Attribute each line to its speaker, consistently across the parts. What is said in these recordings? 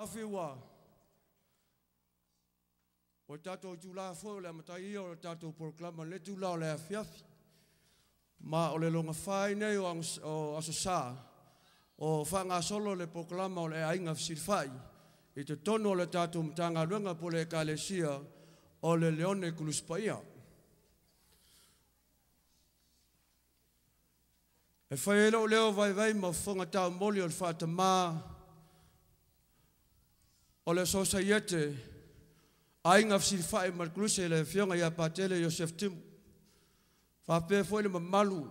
Speaker 1: Taafi ua o tatou itulā foi o le amataia o le tatou polokalama le tula o le afiafi. Ma o le loga fai nei o aso sa o faagasolo le polokalama o le aiga fesilafai i totonu o le tatou Matagaluega po o le Ekalesia o le Leone Koluse Paia. E fai ai lou leo vaivai ma fofoga taumoli o le faatamā o le Sosaiete Aiga Fesilafai ma le Koluse le Afioga ia Patele Iosefo Timu. Faapea foi le mamalu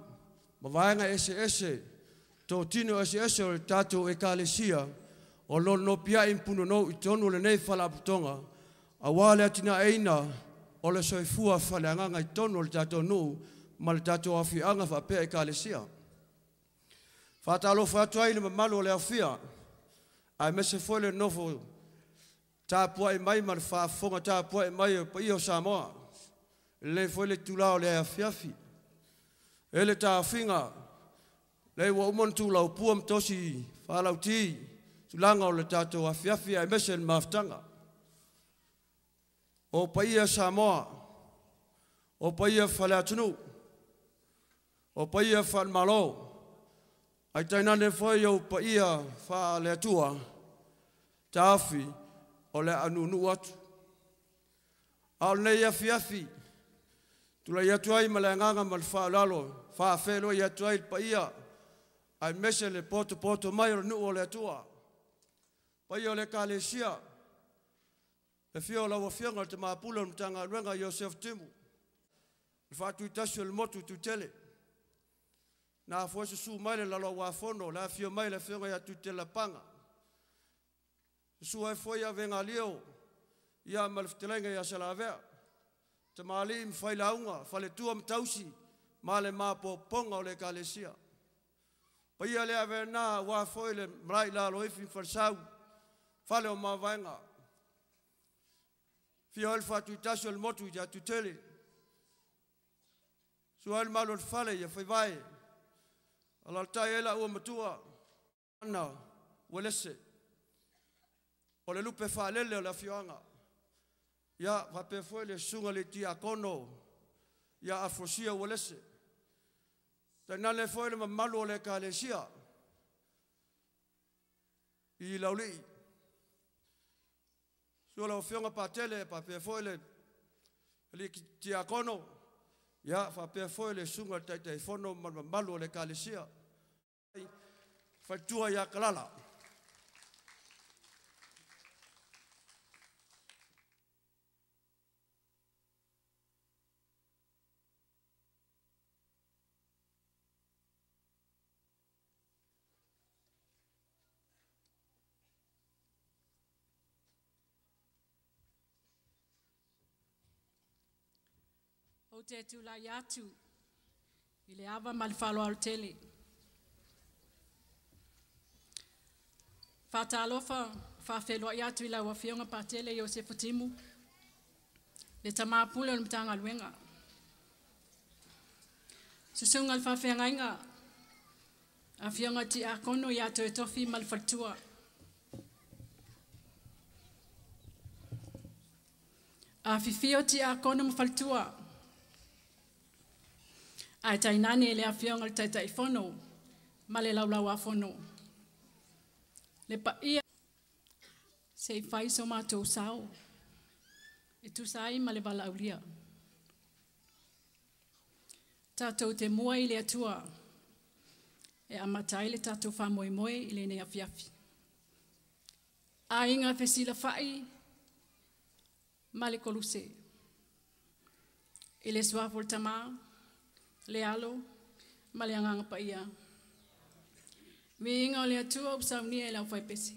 Speaker 1: ma vaega eseese, totino eseese o le tatou Ekalesia o lo nopiai ma punonou i totonu o lenei faalapotopotoga aua le atinaeina o le soifua faaleagaga i totonu o le tatou nuu ma le tatou afioaga faapea Ekalesia. Faatalofa atu ai i le mamalu o le aofia, aemaise foi le nofo tapuai mai ma le faafofoga tapuai mai o paia o Samoa. E lenei foi le itula o le afiafi. E le taofiga, lea ua uma ona tulaupua ma tosi faalauti tulaga o le tatou afiafi aemaise le mafutaga. O paia Samoa, o paia faale-atunuu, o paia faale-Malo, ae tainane foi ou paia faale-Atua, taofi o le a nuunuu atu. A o lenei afiafi, tulai atu ai ma le agaga ma le faaaloalo, faafeiloai atu ai le paia, aemaise le potopoto mai o le nuu o le Atua, paia o le Ekalesia, le afio o lau Afioga i le Tama Pule o le Matagaluega Iosefo Timu, le faatuitasi o le motu i Tuitele. Na foi susu mai le Lalauafono, le afio mai le Afioga ia Tuitele Lapaga, susu ai foi Avegalio ia ma le fetalaiga ia Salavea, tamalii ma failauga, faletua ma tausi, ma le mapopoga o le Ekalesia. Paia le avena aua foi le malae i Laloifi ma Falesau, fale o Mavaega. Fia ai le faatuitasi o le motu ia Tuitele, sua ai le malu o le fale ia Faivae, alaalatai ai laua matua, Ana Uelese, o le lupe faalele o le afioaga. Ia faapea foi le susuga i le Tiakono ia Afosia Uelese. Tainane foi le mamalu o le Ekalesia i Laulii. Susu lau Afioga Patele, faapea foi le alii Tiakono, ia faapea foi le susuga i le Taitaifono ma le mamalu o le Ekalesia. Faletua ia Kalala.
Speaker 2: Ou te tulai atu i le ava ma le faaaloalo tele. Faatalofa faafeiloai atu i lau Afioga Patele Iosefo Timu, le Tama Pule o le Matagaluega. Susuga i le Faafeagaiga, Afioga Tiakono ia Toetofi ma le Faletua. Afifio Tiakono ma Faletua, ae tainane le Afioga i le Taitaifono ma le Laulau-a-Fono. Le paia se i fai so matou sao e tusa ai ma le valaaulia. Tatou te mua i le Atua e amata ai le tatou faamoemoe i lenei afiafi. Aiga fesilafai ma le Koluse. I le suafa o le Tama, le Alo ma le Agaga Paia. Viiga o le Atua ua saunia e le aufaipese.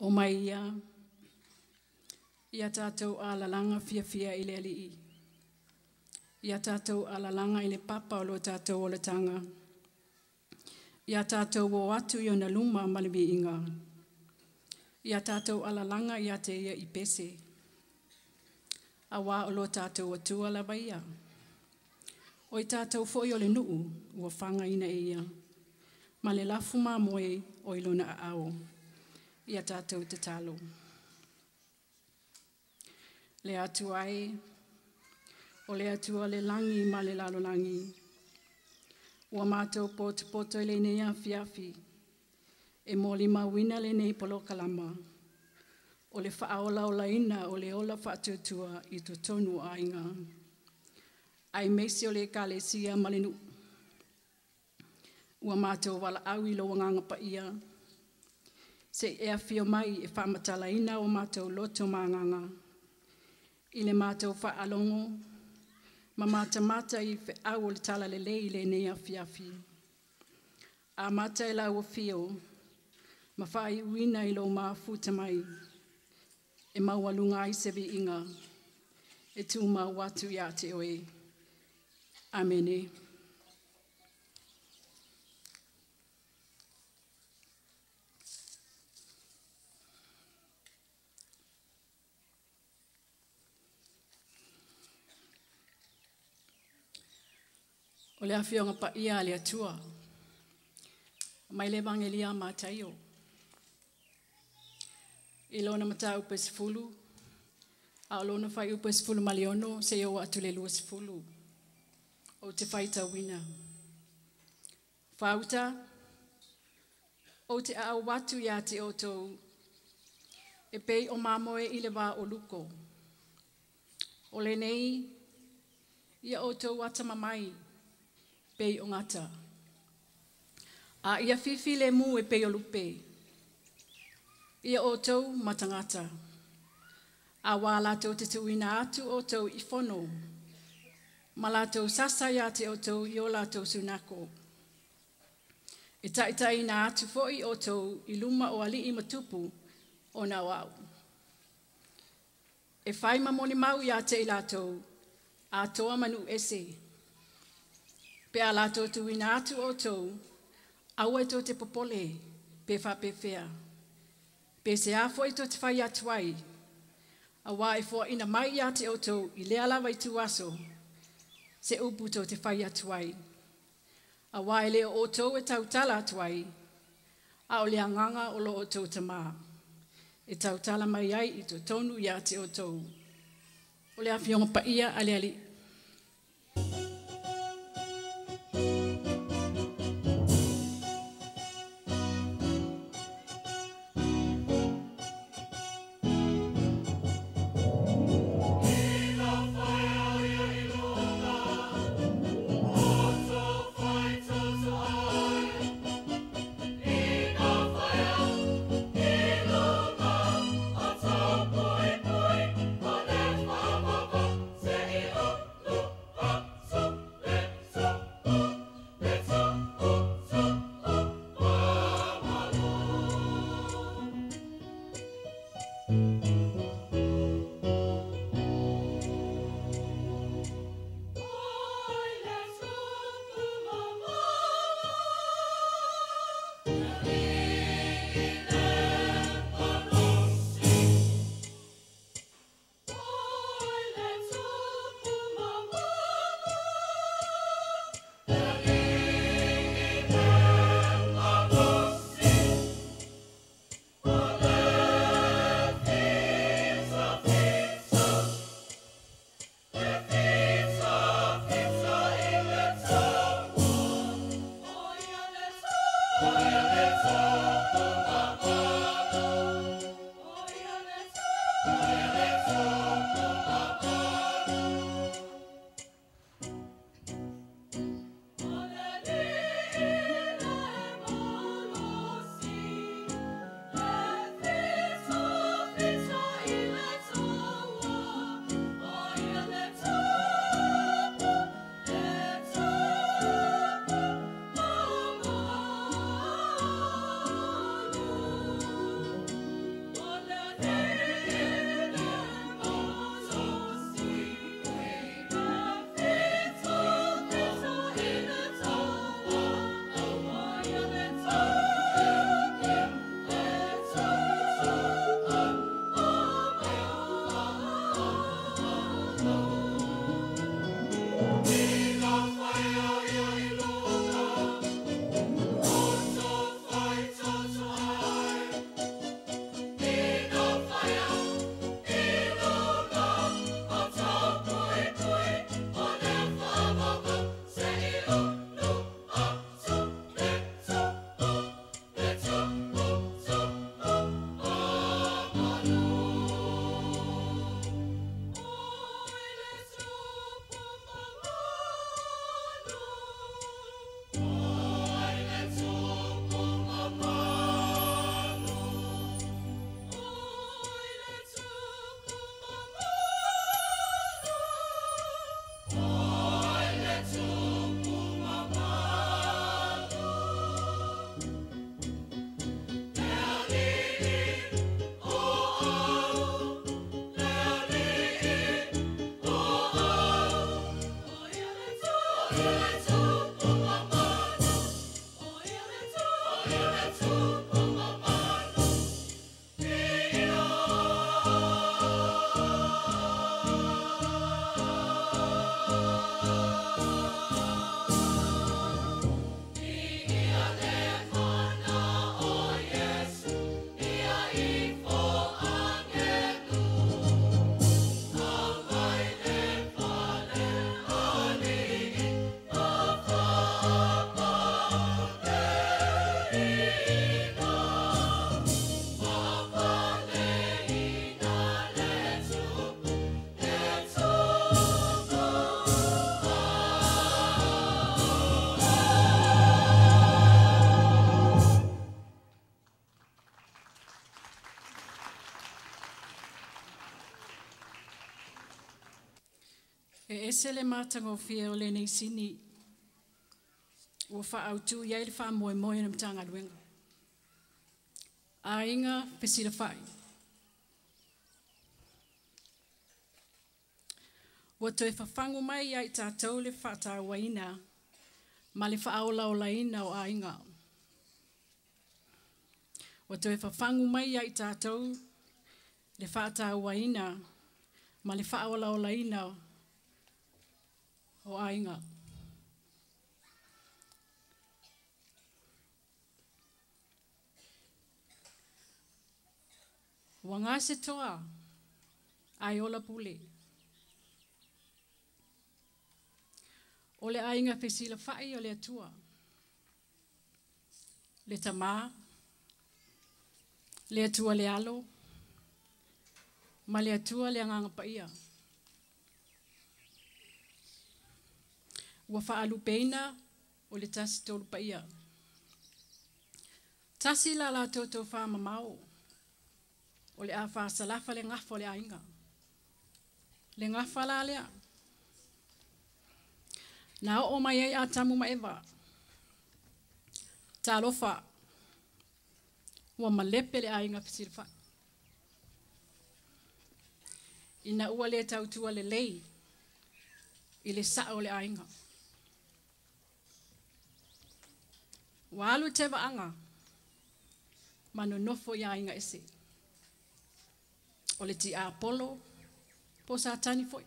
Speaker 2: O mai ia, ia tātou alalanga fiafia i le alii. Ia tātou alalanga i le papa o lo tātou o le tanga. Ia tātou o atu i ona luma ma le miinga. Ia tātou alalanga ia te ia i pese. A wā o lo tātou atua lava ia. O i tātou foi o le nuu, ua whanga ina e ia. Ma le lafu mā moe o i lona a ao. Ia tātou te talo. Le atua e, o le atua le langi ma le lalo langi. Ua mātou poto poto i le nei afiafi. E moli mauina le nei polokalama. O le whaaola ola ina o le ola whaatutua i totonu ainga. Ai meisi o le kalesia ma le nuu. Ua mātou wala au i lo wanganga pa ia. Se e awhio mai e whaamatala ina o mātou loto mānganga. I le mātou whaalongo, ma māta mata i whe au o le tala le lei le nei afiafi. A mata e lau whio, ma whai uina i lo maafuta mai. E maualunga ai se viinga, e tū mau atu ia te oe. Amene. O le afioga paia a le Atua, mai le Evangelia Mataio. I lona mataupu e 10, a o lona faiupu e 16, se o atu le 20. O te whaitauina. Whauta, o te au atu ia te outou, e pei o mamoe i le wā o luko. O le nei, ia outou atamamai, pei o ngata. A ia fifi le mu e pei o lupe. Ia outou matangata. A wā lātou te tuina atu outou i fono. Ma lātou sasa ia te outou i o lātou sunako. E taitai ina atu foi outou i luma o alii matupu o nā wau. E whai mamoni mau ia te i lātou, a toa manu ese. Pe a lātou tuina atu outou, aua e tō te popole, pe whapewhea. Pe se afo i tō te whai atu ai, a wā e fō ina mai ia te outou i lea lawa i tūaso, se upu tō te whai atu ai. A wā e leo outou e tautala atu ai, A o le agaga o lo outou tamā, e tautala mai ai i totonu ia te outou. O le afioga paia a le Alii. E ese le matagofie o lenei sini ua faaautu i ai le faamoemoe na Matagaluega. Aiga fesilafai. Ua toe fafagu mai ia i tatou le faatauaina ma le faaolaolaina o aiga. Ua toe fafagu mai ia i tatou le faatauaina ma le faaolaolaina o aiga. Ua gase toa ae ola pule. O le aiga fesilafa'i o le Atua. Le Tamā, le Atua le Alo, ma le Atua le Agaga Paia. Ua faalupeina o le tasi tolu paia. Tasi la latou tofamamao, o le a faasalafa le gafa o le aiga. Le gafa la lea. Na oo mai ai Atamu ma Eva. Talofa, ua malepe le aiga fesilafai. Ina ua le tautua lelei i le sa'o o le aiga. Ua alu tevaaga ma nonofo i aiga ese. O le tiapolo po Satani foi.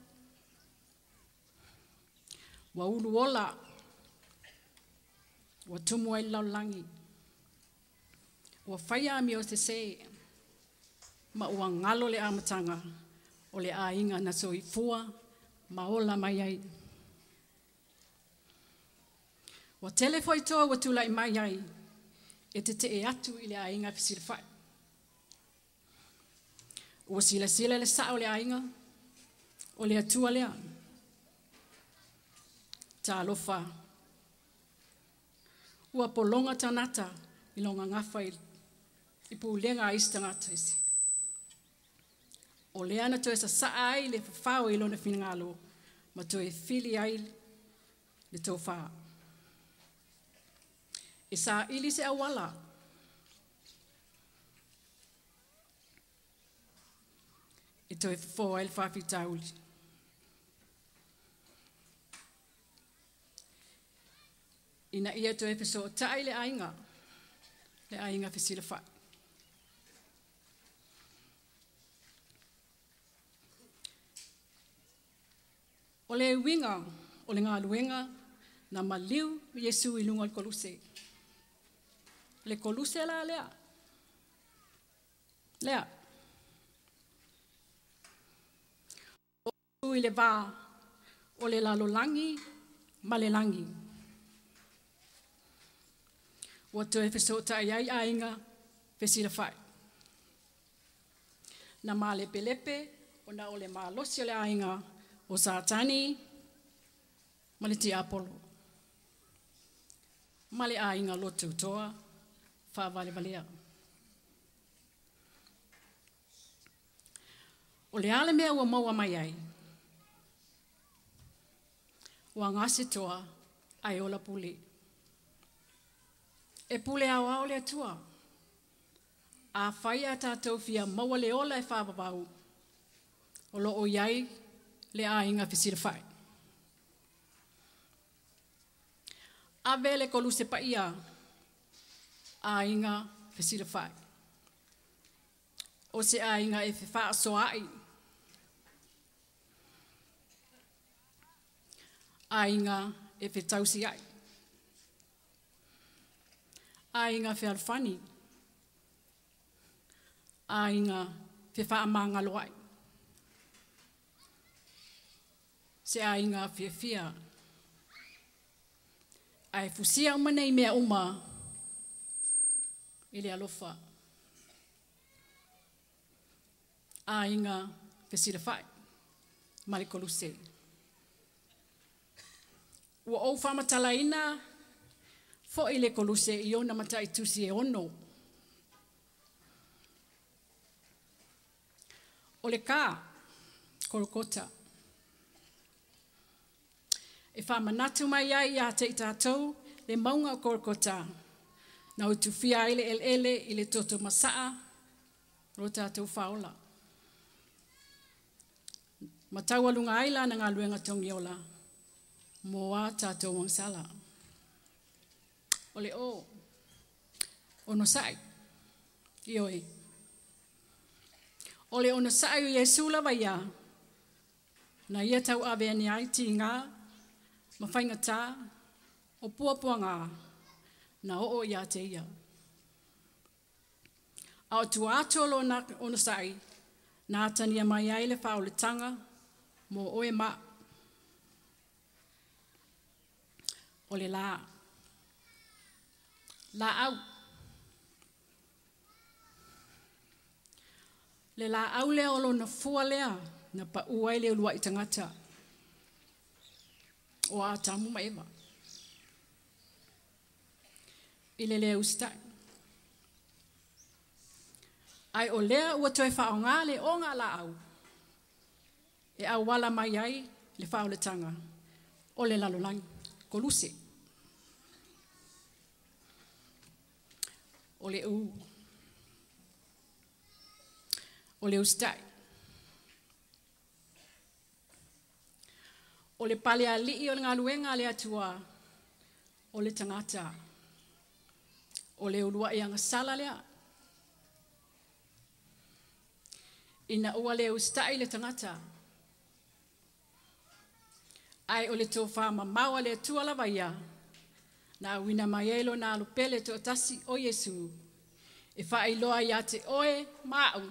Speaker 2: Ua ulu ola, ua tumu ai le lalolagi. Ua faia amio sesē ma ua galo le amataga o le aiga na soifua ma ola mai ai. Ua tele foi toa ua tula'i mai ai e tete'e atu i le aiga fesilafai. Ua silasila le sa'o o le aiga, o le Atua lea. Talofa, ua pologa tagata i lona gafa i pulega a isi tagata isi. O lea na toe sasa'a ai le fafao i lona finagalo ma toe fili ai le tofā. E saili se auala e toe fofo ai le faafitauli. Ina ia toe fesootai le aiga fesilafai. O le uiga o le galuega na maliu Iesu i luga o le koluse. Le koluse la lea. Lea. O i le vā o le lalolagi ma le lagi. Ua toe fesootai ai aiga fesilafai. Na malepelepe ona o le malosi o le aiga o Satani ma le tiapolo. Ma le aiga lotu toa faavalevalea. O le ale mea ua maua mai ai, ua gase toa ae ola pule. E pule aoao le Atua. A fai a tātou fia maua le ola e whaavavau, o loo iai le aiga fesilafai. Ave le koluse paia, aiga fesilafai. O se aiga e fefaasoaai. Aiga e fetausiai. Aiga fealofani. Aiga fefaamagaloai. Se aiga fiafia. Ae fusia uma nei mea uma i le alofa. Aiga fesilafai ma le koluse. Ua ou faamatalaina foi le koluse i ona mataitusi e 6. O le ka, Kolokota. E whaamanatu mai ai ia te i tātou le maunga o Kolokota. Na utufia ai le elele i le toto masaa ro tātou whaola. Matau alunga ai la na ngā luenga tongiola mō a tātou angsala. O le o, ono sai, ioi. O le ono sai o Iesu lava ia, na ia tau ave ani ai ti ngā, ma whaingata, o puapua ngā, na oo ia te ia. A o tua atu o lona onosai, na atania mai ai le faaolataga mo oe ma. O le la. Laau. Le laau lea o lona fua lea, na paua ai le uluai tagata. O Atamu ma Eva. I le le usitai. Ai o lea ua toe whaonga le onga laau. E awala mai ai le faaolataga o le lalolagi. Koluse. O le u. O le usitai. O le palealii o le galuega a le Atua, o le tagata. O le uluai agasala lea. Ina ua le usitai le tagata. Ai o le tofa mamao a le Atua lava ia, na auina mai ai lona alupele toatasi o Iesu, e faailoa ia te oe ma au.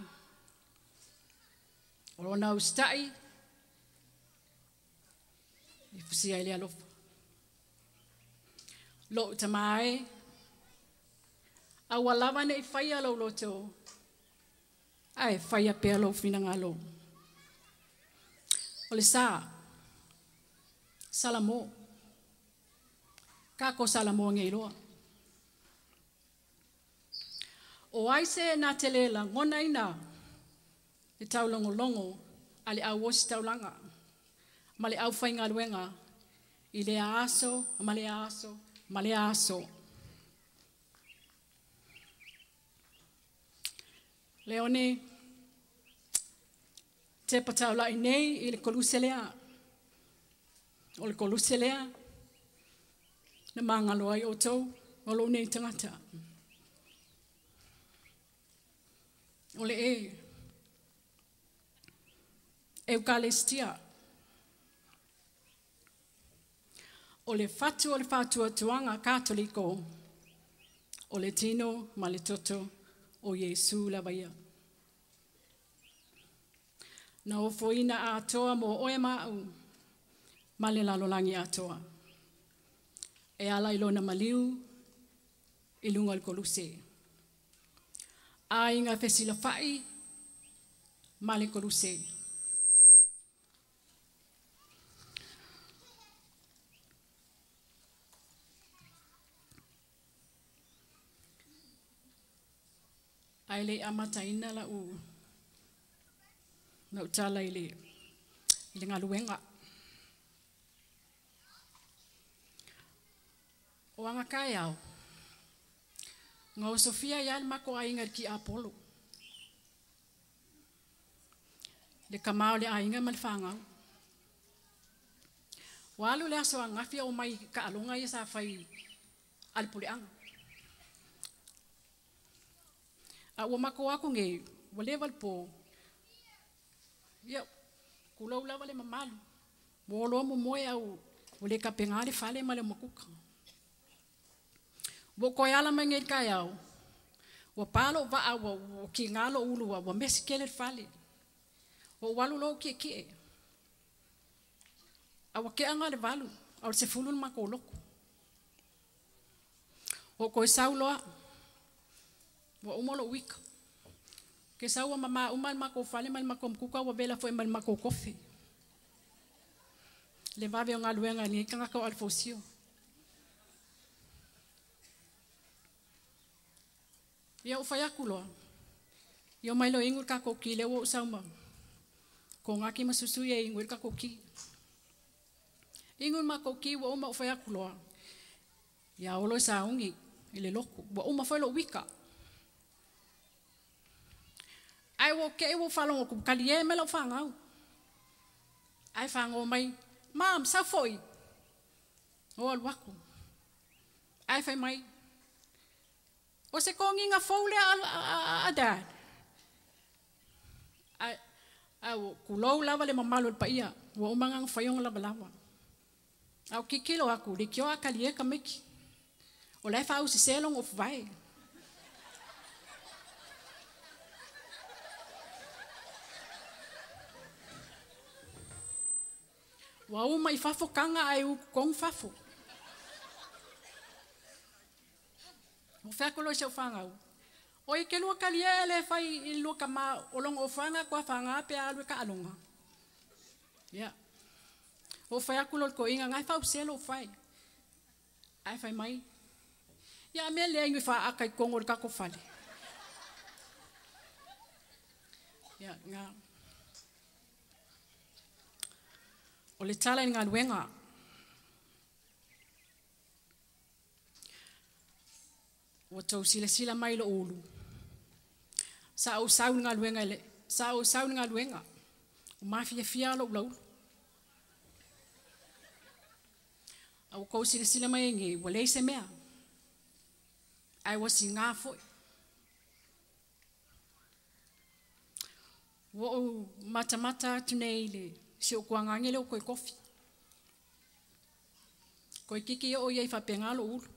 Speaker 2: O lona usitai, e fusia ai le alofa. Lou tama e, aua lava nei faia lou loto, ae faia pea lou finagalo. O le sa, Salamo, kako Salamo ngeiloa. O ai se na te le lagona ina le taulogologo a le au osi taulaga ma le au faigaluega i lea aso ma lea aso ma lea aso. Leone, te pataulai nei i le koluse lea. O le koluse lea, na mangalo ai outou o lou nei tagata. O le e, Eukalestia. O le fatu o le fatuatuaga katoliko, o le tino ma le toto o Iesu lava ia. Na ofoina atoa mo oe ma au, ma le lalolagi atoa. E ala i lona maliu, i luga o le koluse. Aiga fesilafai ma le koluse. Ai le amataina la u na utala i le galuega. O anga kai au. Ngā o Sofia ia le mako ainga ki Apollo. Le kamau le ainga ma le whangau. Walu le aso angawhia o mai ka alonga ia sa whai alipuleanga. A ua mako aku nge, ua lewa le pō. Ia, kulau lava le mamalu. Mo loa mo moe au, ua le kapenga le fale ma le makuka. Ua koe ala mai nge kai au. Ua palo waa ua ki ngalo ulu ua mesi kele le fale. Ua walu lo kie kie. A ua ke anga le valu, au se fulu le mako loko. Ua koe sau loa. Ua uma lo wika. Ke sau mama uma le mako fale ma le mako mkuka ua vela foi ma le mako kofe. Le vave o ngaluenga ni kanga o alfosio. Ia o whai aku loa. Ia mai lo ingu kako ki le o sauma. Ko ngaki masusu ia ingu kako ki. Ingu mako ki ua uma o whai aku loa. Ia olo sa ungi i le loku. Ua uma whai lo wika. Ai wo ke wo whalongo ku kali e me lau whangau. Ai whango mai, mam, sau foi. O alu aku. Ai whai mai. O se kongi ngā fau lea a dad. Ai wo kulou lava le mamalu le paia. Ua umanga ngā whayonga lava lava. Au kikilo aku, le kio a kali e ka meki. O lai whau si selong o whai. Ua uma i fafo kaga ae u totonu fafo. O fai atu loa i si au fanau. O i ke lua kalia e le fai i lua kama o longo o fanga kua fanga pe alu e ka alonga. Ia. O fai atu loa le toeaina na e fausia lou fale. Ae fai mai. Ia mea lea i faata i totonu o le tatou fale. Ia, nga. O le tala i galuega. Ua tou silasila mai lo ulu. Sa ou sau i galuega sa ou sau i galuega. O mafiafia lou laulu. Au kou silasila mai nei, ua leai se mea. Ae ua sigā foi. Ua ou matamata atu nei i le si ou tuagage lea ua toe tofi. Toeitiiti oo ia i faapena lou ulu.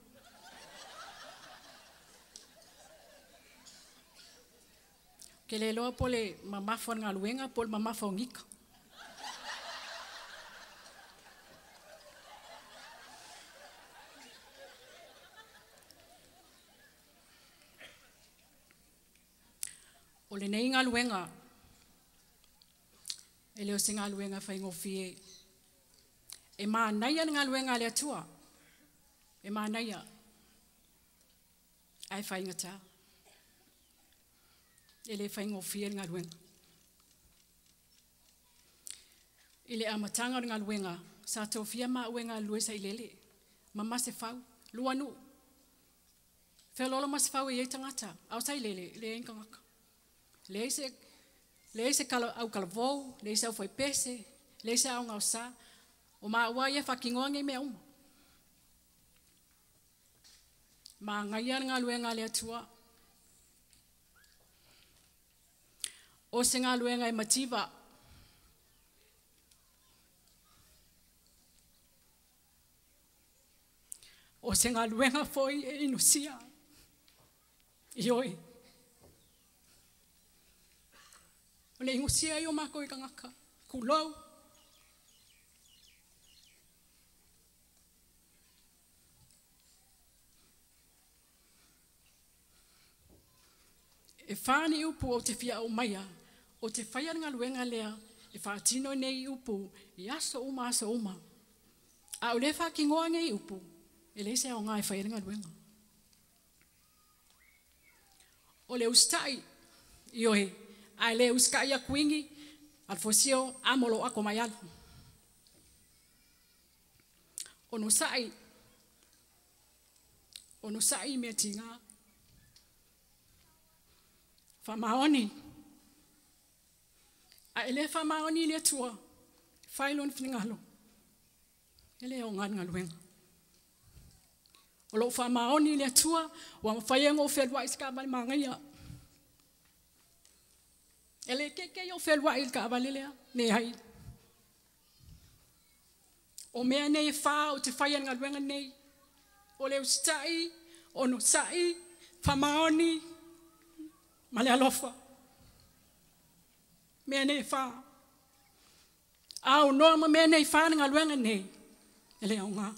Speaker 2: Ke le iloa po o le mamafa o le galuega po o le mamafa o gika. O lenei galuega, e le o se galuega faigofie. E manaia le galuega a le Atua. E manaia. Ae faigata. E le faigofie le galuega. I le amataga o le galuega, sa tofia maua e galulue sailele, ma Masefau, lua nuu. Feoloolo Masefau e i ai tagata, a o sailele, e leai ni tagata. Leai se au talavou, leai se aufaipese, leai se aoga o sa. O maua ia e faatinoa nei mea uma. Manaia le galuega a le Atua. O se galuega e mativa. O se galuega foi e inusia. Ioe. O le inusia ai o mākou i tagata. Kulou. E whāni upu o te fia au maia, o te whaia galuega lea, e whaatino nei upu, i aso uma aso uma. A o le whakingoa nei upu, e le se au ngā e whaia galuega. O le ustai, ioe, a le uskai a kuingi, alfosio amolo ako mai alu. O no sa'i mea tinga. Whamaoni. A ele whamaoni le Atua, whailon whingalo. Ele o ngā galuega. O lou whamaoni le Atua, ua mawhai e ngō whelua i se ka wale mangaia. Ele ke ke o whelua i ka wale lea, ne hai. O mea nei e whā o te whai ngā galuega nei. O le ustai, o no sa'i, whamaoni, ma le alofa. Mea nei e whā. Au noa ma mea nei whā ngā galuega nei. Ele au ngā.